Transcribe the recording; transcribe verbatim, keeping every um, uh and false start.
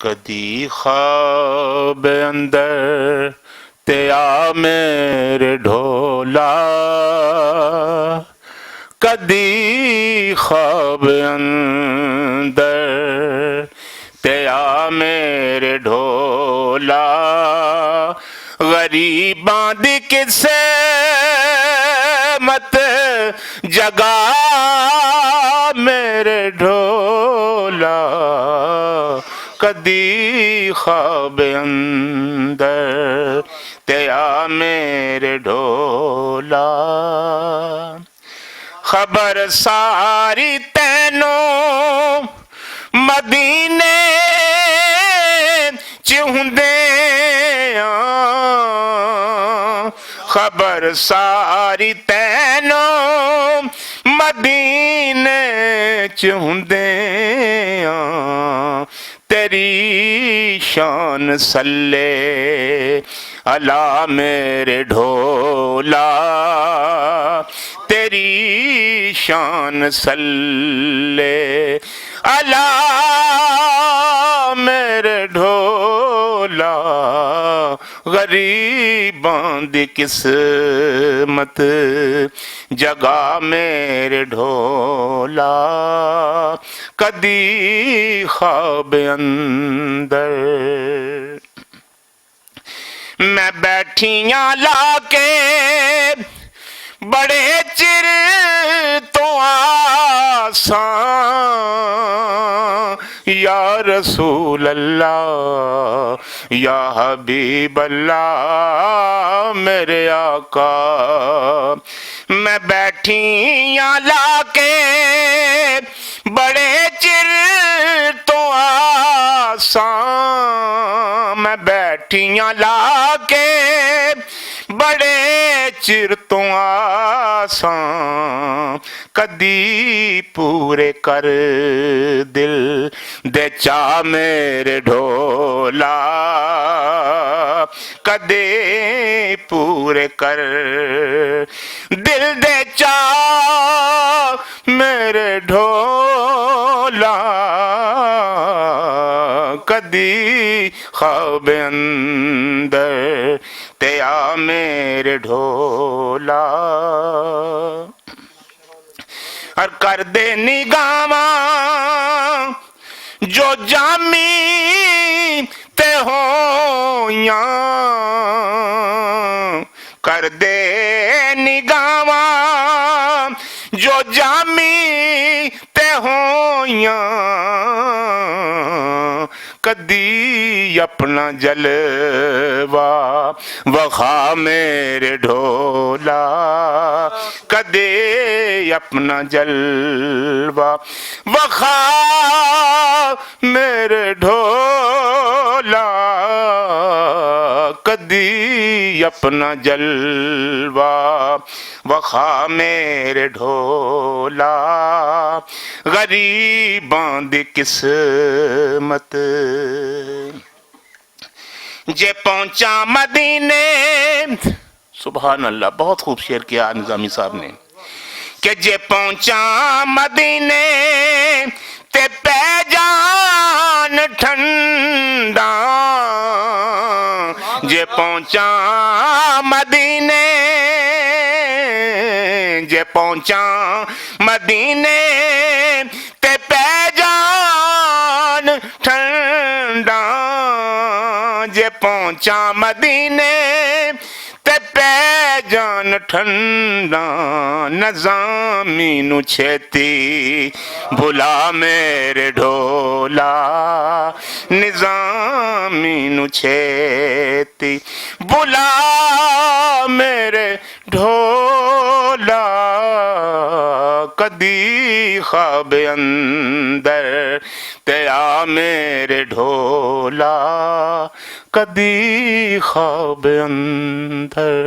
کدی خواب اندر تے آ میرے ڈھولا، کدی خواب اندر تے آ میرے ڈھولا، غریباں دی قسمت جگا میرے ڈھولا، کدی خواب اندر تے آ میرے ڈھولا۔ خبر ساری تینوں مدینے چ ہوندے آں، خبر ساری تینوں مدینے چ ہوندے آں۔ تیری شان سلے الا میرے ڈھولا، تیری شان سلے الا میرے ڈھولا، غریباں دی قسمت جگا میرے ڈھولا، کدی خواب اندر۔ میں بیٹھیاں لا کے بڑے چر تو آساں، یا رسول اللہ، یا حبیب اللہ، میرے آقا۔ میں بیٹھیاں لا کے بڑے چر تو آساں، میں بیٹھیاں لا کے بڑے چر تو آساں، کدی پورے کر دل دے چا میرے ڈھولا، کدی پورے کر دل دے چا میرے ڈھولا، کدی خواب اندر تے آ میرے ڈھولا۔ اور کر دے نگاہواں جو جامی تے ہویاں، کر دے نگاہواں جو جامی تے ہویاں، کدی اپنا جلوہ وخا میرے ڈھولا، کدے اپنا جلوہ وخا میرے ڈھولا، کدی اپنا جلوہ وخا میرے ڈھولا، غریباں دی قسمت۔ جے پہنچا مدینے، سبحان اللہ، بہت خوب شعر کیا نظامی صاحب نے، کہ جے پہنچا مدینے تے پہ جان ٹھنڈا، جے پہنچا مدینے، جے پہنچا مدینے تے پہ جان ٹھنڈا، جے پہنچا مدینے تے پہ جان ٹھنڈا، نظامی نو چھیتی بھلا میرے ڈھولا، نظامی نو چھیتی بھلا میرے ڈھولا، کدی خواب اندر تے آ میرے ڈھولا، کدی خواب اندر۔